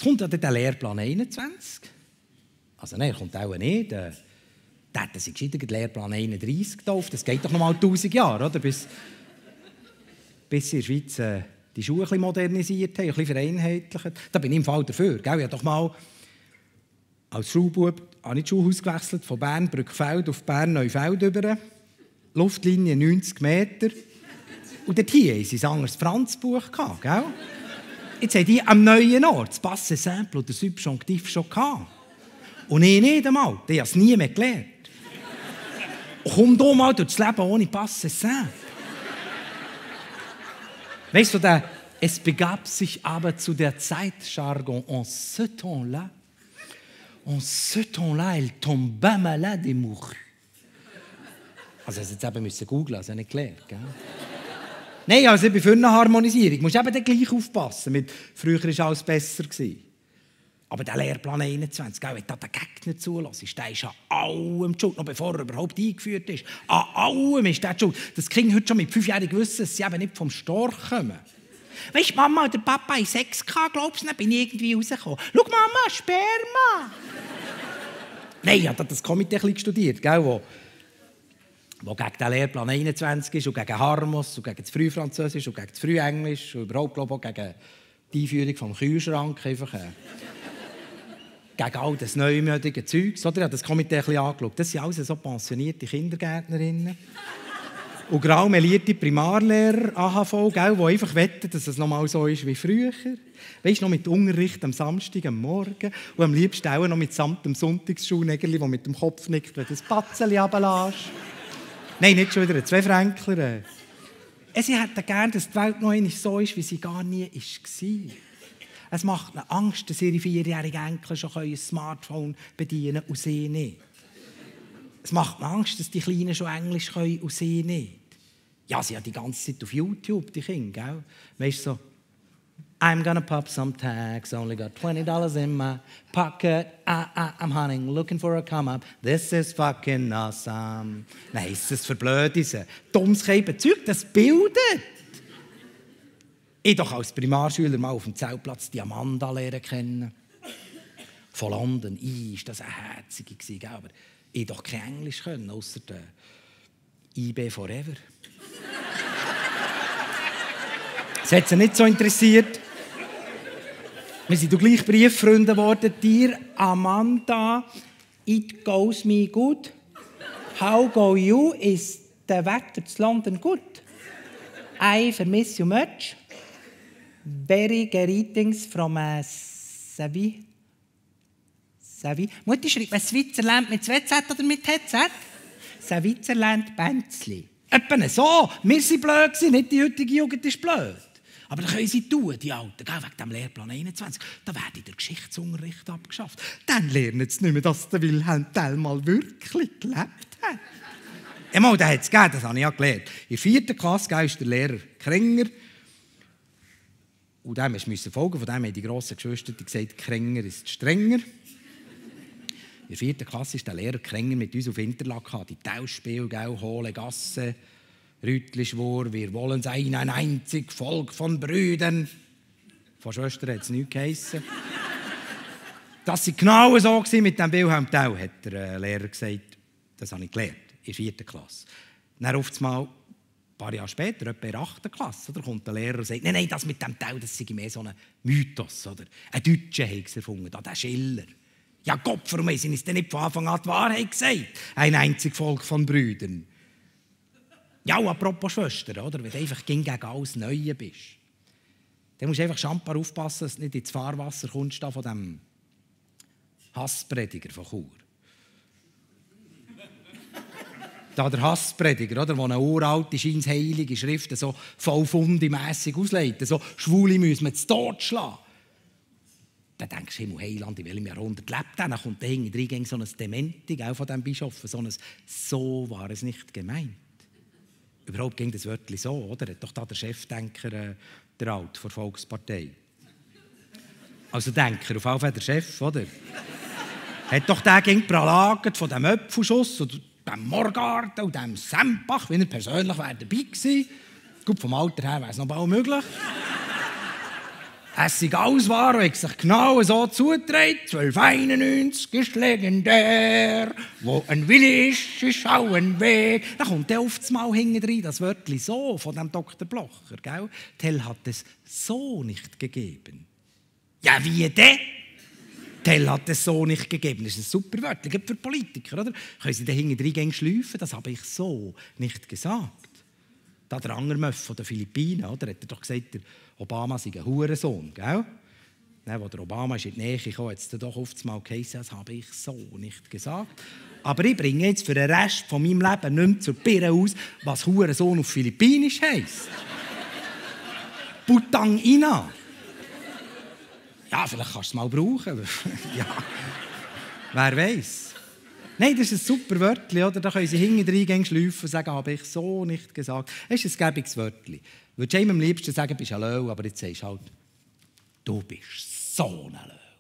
kommt ja der Lehrplan 21. Also nein, er kommt auch nicht. Da hätten sie gescheiter den Lehrplan 31 getauft. Das geht doch noch mal 1000 Jahre, oder? Bis sie in der Schweiz die Schuhe ein bisschen modernisiert haben, ein bisschen vereinheitlicht. Da bin ich im Fall dafür. Gell? Ich habe doch mal als Schulbub die Schulhaus gewechselt, von Bern Brückfeld auf Bern Neufeld über. Luftlinie 90 Meter. Und dort hier hatten sie ein anderes Franzbuch. Gell? Jetzt haben die am neuen Ort das Passé Simple oder Subjonctif schon gehabt. Und ich nicht einmal. Die haben es nie mehr gelernt. Komm doch mal durchs Leben ohne Passé Simple. Weißt du, es begab sich aber zu der Zeit, Jargon, en ce temps-là, elle tomba malade et mourut. Also, jetzt eben müssen googlen, also nicht gelernt, gell? Nein, also ich bin für eine Harmonisierung. Du musst eben dann gleich aufpassen. Früher war alles besser. Aber der Lehrplan 21, wenn du den Gegner zulässt, der ist an allem schuld, noch bevor er überhaupt eingeführt ist. An allem ist der schuld. Das Kind heute schon mit 5-Jährigen wissen, dass sie eben nicht vom Storch kommen. Weißt du, Mama oder Papa in Sex gehabt, glaubst du, dann bin ich irgendwie rausgekommen. Schau, Mama, Sperma! Nein, ich habe das Komitee ein bisschen studiert, gell, wo gegen den Lehrplan 21 ist und gegen Harmos und gegen das Frühfranzösisch und gegen das Frühenglisch und überhaupt, glaube ich, auch gegen die Einführung des Kühlschranks. Einfach, gegen all das neumödige Zeugs. Oder? Ich habe das Komitee ein bisschen angeschaut. Das sind alles so pensionierte Kindergärtnerinnen. Und graumelierte Primarlehrer, AHV, die einfach wetten, dass es noch mal so ist wie früher. Weißt du, noch mit Unterricht am Samstag, am Morgen. Und am liebsten auch noch mit samtem Sonntagsschuhnägerli, der mit dem Kopf nickt, wenn du das Patzeli runterlässt. Nein, nicht schon wieder ein Zwei-Fränkler. Sie hätten gerne, dass die Welt noch einmal so ist, wie sie gar nie war. Es macht ihnen Angst, dass ihre 4-jährigen Enkel schon ein Smartphone bedienen können und sie nicht. Es macht ihnen Angst, dass die Kleinen schon Englisch können und sie nicht. Ja, sie haben die ganze Zeit auf YouTube, die Kinder, gell? Weißt du, so, I'm gonna pop some tags, only got $20 in my pocket. I'm hunting, looking for a come-up. This is fucking awesome. Nein, ist das für Blödise. Dummes Zeug, das bildet. Ich doch als Primarschüler mal auf dem Zeltplatz die Amanda lernen kennen. Von London. Ist das eine Herzige gewesen, aber ich doch kein Englisch können, ausser der IB Forever. Das hat sie nicht so interessiert. Wir sind gleich Brieffreunde geworden. Dear Amanda, it goes me good. How go you? Is the weather in London good? I miss you much. Very greetings from Seville. Mutti schreibt man Switzerland mit ZZ oder mit HZ? Switzerland Benzli. Etwa so. Wir waren blöd, nicht die heutige Jugend ist blöd. Aber das können sie tun, die Alten. Wegen dem Lehrplan 21. Da werde der Geschichtsunterricht abgeschafft. Dann lernen sie nicht mehr, dass der Wilhelm Tell mal wirklich gelebt hat. Einmal, den hat es gegeben, das habe ich ja gelernt. In der 4. Klasse ist der Lehrer Krenger. Und dem musste folgen. Von dem haben die grossen Geschwister gesagt, Krenger ist strenger. In der 4. Klasse ist der Lehrer Krenger mit uns auf Interlaken. Die Tauschspiele, Hohle Gasse, Rütlischwur, wir wollen sein ein einzig Volk von Brüdern. Von Schwestern hat es nichts geheissen. Das war genau so mit dem Wilhelm Tell, hat der Lehrer gesagt. Das habe ich gelernt, in der 4. Klasse. Dann auf einmal, ein paar Jahre später, etwa in der 8. Klasse, oder, kommt der Lehrer und sagt, nein, das mit dem Tell, das sei mehr so ein Mythos. Oder? Ein Deutscher hat es erfunden, der Schiller. Ja Gott, warum haben sie uns denn nicht von Anfang an die Wahrheit gesagt? Ein einzig Volk von Brüdern. Ja, und apropos Schwestern, oder? Wenn du einfach gegen alles Neue bist, dann musst du einfach schambar aufpassen, dass du nicht ins Fahrwasser kommst von diesem Hassprediger von Chur. Da der Hassprediger, oder, der eine uralte, scheinsheilige Schrift so voll fundimässig ausleitet, so Schwule müssen wir zu Tod schlagen. Dann denkst du, Himmel, Heiland, in welchem Jahrhundert lebt er? Dann kommt da hinten so ein Dementi auch von diesem Bischof, so war es nicht gemeint. Überhaupt ging das Wörtchen so, oder? Hat doch da der Chefdenker, der Alt, der Volkspartei. Also Denker, auf jeden Fall der Chef, oder? Hat doch der gegen pralagert von dem Öpfelschuss und dem Morgarten und dem Sempach, wenn er persönlich dabei gewesen wäre. Gut, vom Alter her wäre es noch bald möglich. Es sei alles wahr und hat sich genau so zugetragen. 1291 ist legendär. Wo ein Wille ist auch ein Weg. Da kommt der oft mal hinten rein, das Wörtchen so von dem Dr. Blocher. Gell? Tell hat es so nicht gegeben. Ja, wie denn? Tell hat es so nicht gegeben. Das ist ein super Wörtchen für Politiker. Oder? Können Sie da hinten rein schleifen? Das habe ich so nicht gesagt. Da der andere Möff von den Philippinen, oder? Hat er doch gesagt, der Obama sei ein Hurensohn. Gell? Dann, als der Obama in die Nähe kam, hat es doch oft mal geheißen, das habe ich so nicht gesagt. Aber ich bringe jetzt für den Rest von meinem Leben nicht mehr zur Birne aus, was Hurensohn auf Philippinisch heisst. Putang Ina. Ja, vielleicht kannst du es mal brauchen. Ja. Wer weiß. Nein, das ist ein super Wörtchen, oder? Da können Sie hinten rein schleifen und sagen, habe ich so nicht gesagt. Das ist ein gäbiges Wörtchen. Würdest du ihm am liebsten sagen, du bist ein Löwe, aber jetzt sagst du halt, du bist so ein Löwe.